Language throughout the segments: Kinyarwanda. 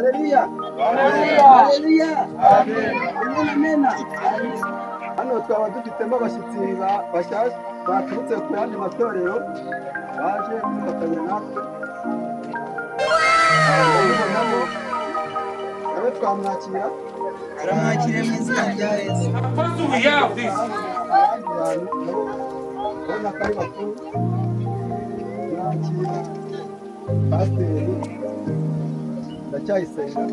Haleluya. Haleluya. Amen, amen. Hano twaba dufitemo abashyitsi bashyashya baturutse ku yandi matorero, baje kwifatanya natwe. Ndabibonamo nawe, twamwakira. Turamwakiriye mu izina rya Yesu. Apostle, we have this. Abandi bantu nabo ubona ko ari bakuru. Mwakira Pasiteri Ndacyayisenga.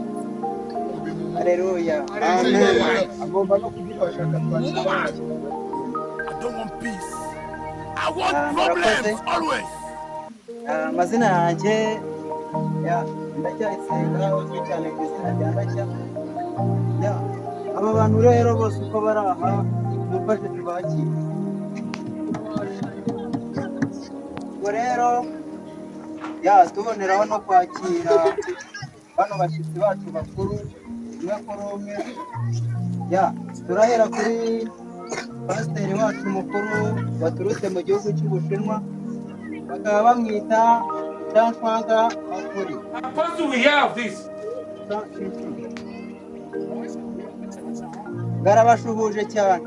Haleluya. Amen. Agomba no kudufasha, akatwakira. I don't want peace. I want Ah, murakoze. problems always. Ah, amazina yanjye ya Ndacyayisenga, uzwi cyane ku izina rya Ndacya. Ya, aba bantu rero bose uko bari aha, mumfashe tubakire. Ubwo rero ya tuboneraho no kwakira bano bashyitsi bacu bakuru, umwe kuri umwe. Ya, turahera kuri pasiteri wacu mukuru waturutse mu gihugu cy'Ubushinwa, bakaba bamwita Jean Makuri. Apostle, we have this. Garabashuhuje cyane.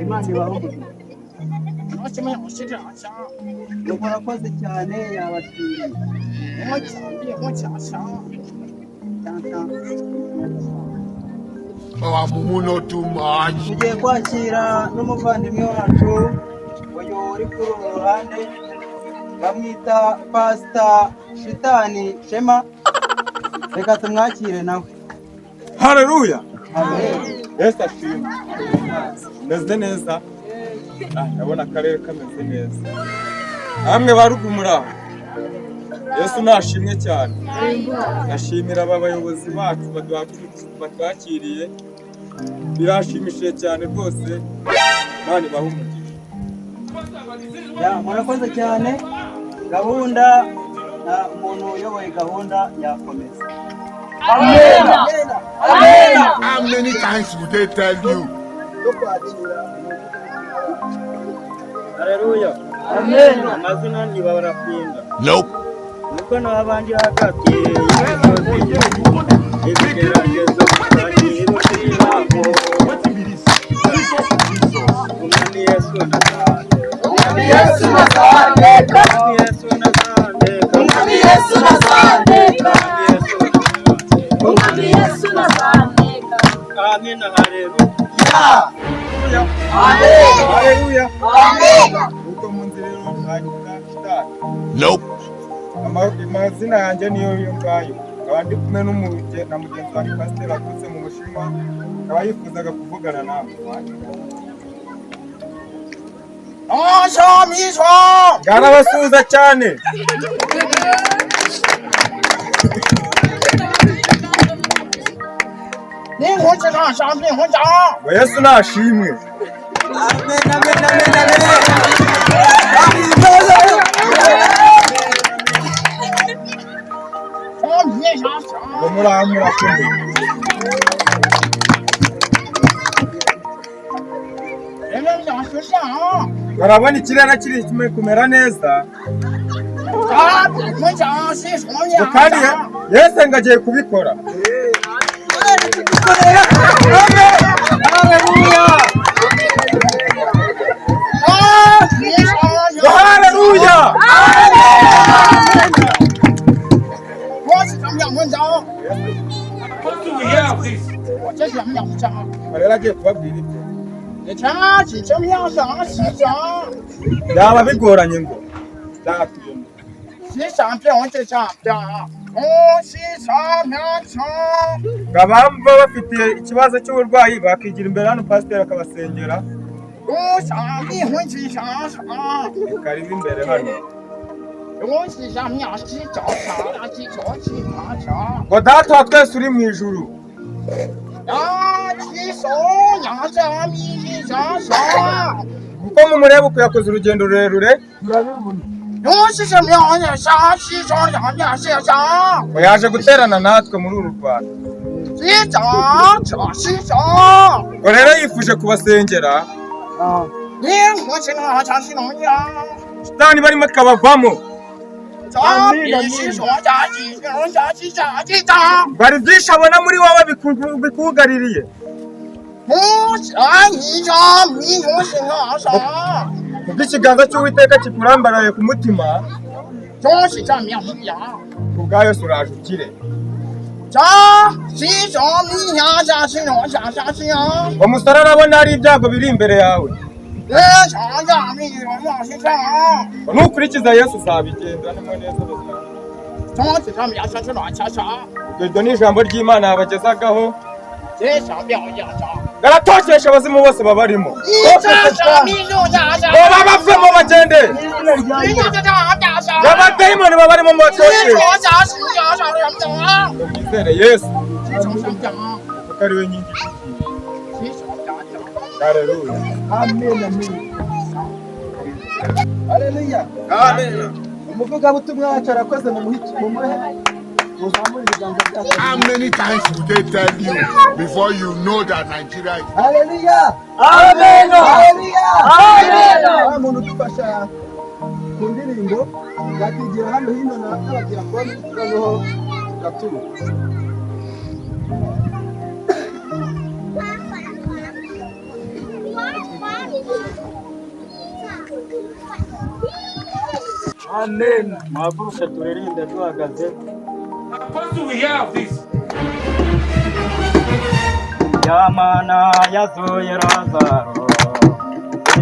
Imana ibahe umugisha. Murakoze cyane, yabashimiye. Cyane. Oh, I'm not too much. Tugiye kwakira n'umuvandimwe wacu uyu uri kuri uru ruhande, bamwita Pasita Shitani Shema. Reka tumwakire nawe. Haleluya! Amen. Yesu ashimwe. Meze neza. Ah, ndabona akarere kameze neza. Namwe ba ruguru muri aho, Yesu nashimwe cyane. Ndashimira aba bayobozi bacu batwakiriye, birashimishije cyane rwose. Imana ibahe umugisha. Ya, murakoze cyane. Gahunda na umuntu uyoboye gahunda yakomeza. How many times would they tell you? No kwakira. Haleluya. Amen. Amazina ni Barafinda. Nope. Nuko naho abandi hagati y'imisozi, ibigeragezo bibaho. Wetin be this? Jesus, Jesus. Umwami Yesu nazande. Umwami Yesu nazandeka. Umwami Yesu nazandeka. Umwami Yesu nazandeka. Umwami Yesu nazandeka. Umwami Yesu nazandeka. Amina, haleluya. Amen. Haleluya! Amen. Uko mu nzira rero hanyuma shitani. Nope. Amazina yanjye niyo yo ngayo, nkaba ndi kumwe na mugenzi wanjye pasiteri waturutse mu Bushinwa, akaba yifuzaga kuvugana nawe. Bwarabasuhuza cyane. Ngo Yesu nashimwe. Amen, amen, amen, amen. Ngo muraho, murakomeye? Barabona ikirere kiri kumera neza. Ngo kandi Yesu ngo agiye kubikora. Haleluya! Ngo haleluya! Apostle, we have this. Ngo rero agiye kubabwira ibyo byaba bigoranye, ngo byatinda. Ngo abumva bafite ikibazo cy'uburwayi bakigira imbere hano, pasiteri akabasengera. Karibu imbere hano. Ngo Data wa twese uri mu ijuru, kuko mumureba uko yakoze urugendo rurerure, ngo yaje guterana natwe muri uru Rwanda, ngo rero yifuje kubasengera, shitani barimo akabavamo. Bari byinshi abona muri wowe bikugaririye. Kubw'ikiganza cy'Uwiteka kikurambaraye ku mutima, kubwa Yesu uraje ukire. Umusore arabona hari ibyago biri imbere yawe. Nukurikiza Yesu uzabigendanamo neza ubuzima. Iryo ni ijambo ry'Imana yabagezagaho. Garatokesha abazimu bose babarimo. Ngo bavemo bagende. Abadayimoni babarimo mubatokeshe. Mwizere Yesu kuko ari we nkingi. Haleluya. Amen, amen. Haleluya. Amen. Umuvugabutumwa wacu arakoze mu muhe muzamure ibiganza byacu. How many times will they tell you before you know that Nigeria is Haleluya. Amen. Haleluya. Amen. Wa muntu udufasha ku ndirimbo yakigira hano hino na n'abadiakoni noneho tugatura. Amen. Muhaguruke turirimbe duhagaze. Apostle, we hear of this. Ya Mana yazuye Lazaro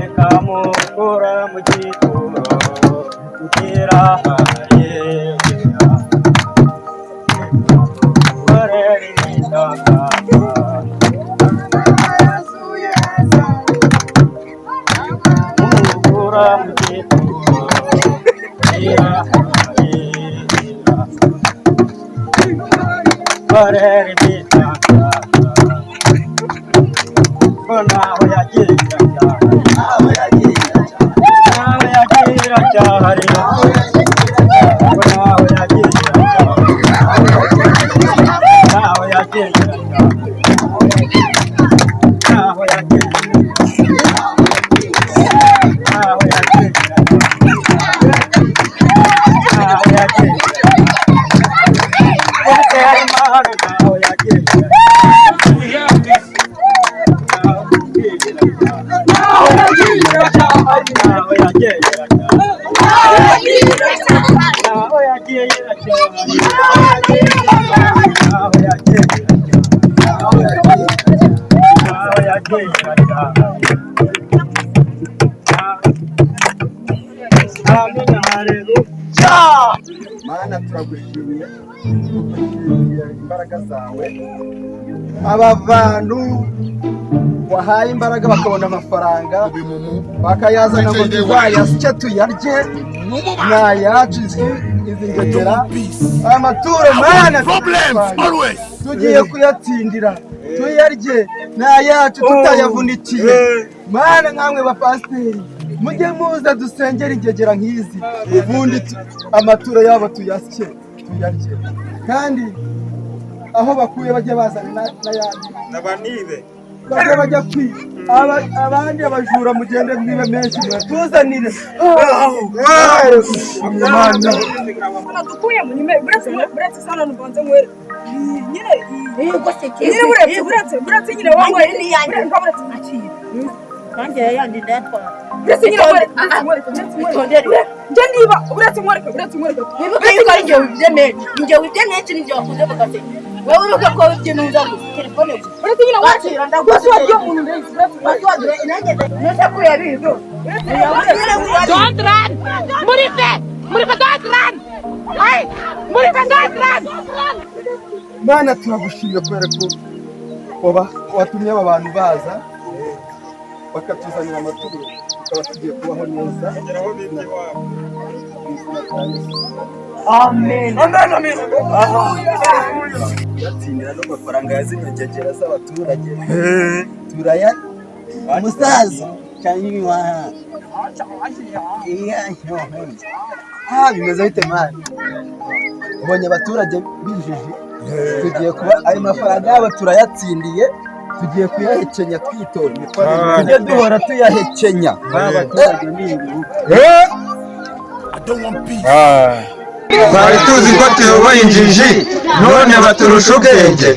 ikamukura mu gituro irahari korera ibitangaza mukura mu gituro irahari korera ibitangaza ko naho yagira cyane Aho yagiye naho yagira cyane ko naho yagira cyane naho yagira cyane naho yagira naho yagira naho yagira naho yagira. Apostle, we hear of this. Mana turagushimiye, tugushimiye imbaraga zawe. Aba bantu wahaye imbaraga bakabona amafaranga bakayazana ngo tuzayasye tuyarye, ni ayacu izi ngegera peace? Aya maturo Mana Problems always. tugiye kuyatsindira tuyarye, ni ayacu tutayavunikiye. Mana nkamwe bapasiteri mujye muza dusengere ingegera nk'izi, ubundi amaturo yabo tuyasye tuyarye, kandi aho bakuye bajye bazana n'ayandi Nabanibe. bajye bajya kwiba. Abandi abajura mugende mwibe menshi muratuzanire. Mana dukuyemo nyuma buretse buretse sana nubanze nywere nyine nyine buretse buretse buretse nyine wowe buretse buretse akira Nanjye yandi ndayatwara. buretse nyine nkwereke buretse nkwereke buretse nkwereke njye niba buretse nkwereke buretse nkwereke. Wibuke yuko ari njye wibye menshi. Njye wibye menshi ni njye wakuze bagaseka. Wowe uruka ko wibye nuza gusa telefone gusa. Buretse nyine nkwereke Wakira ndaguha. gusa wagiye umuntu ndetse buretse nkwereke. Wasiwagire nanjye nese ko yabizi. Don't run! Murife! Murife, don't run! Hey! Murife, don't run! Mana turagushimye kubera ko uba watumye aba bantu baza bakatuzanira amaturo, tukaba tugiye kubaho neza. Bageraho bibye iwabo. Mu izina rya Yesu. Amen. Amen, amen. Kuyatsindira n'amafaranga ya zino ngegera z'abaturage turaya umusaza cyangwa bimeze bite mani? Ubonye abaturage bijiji, tugiye kuba ayo mafaranga yabo turayatsindiye, tugiye kuyahekenya twitonde, tujye duhora tuyahekenya. Abaturage ni ibihugu. I don't want peace. Ah. Twari tuzi ko tuyoboye injiji, none baturusha ubwenge.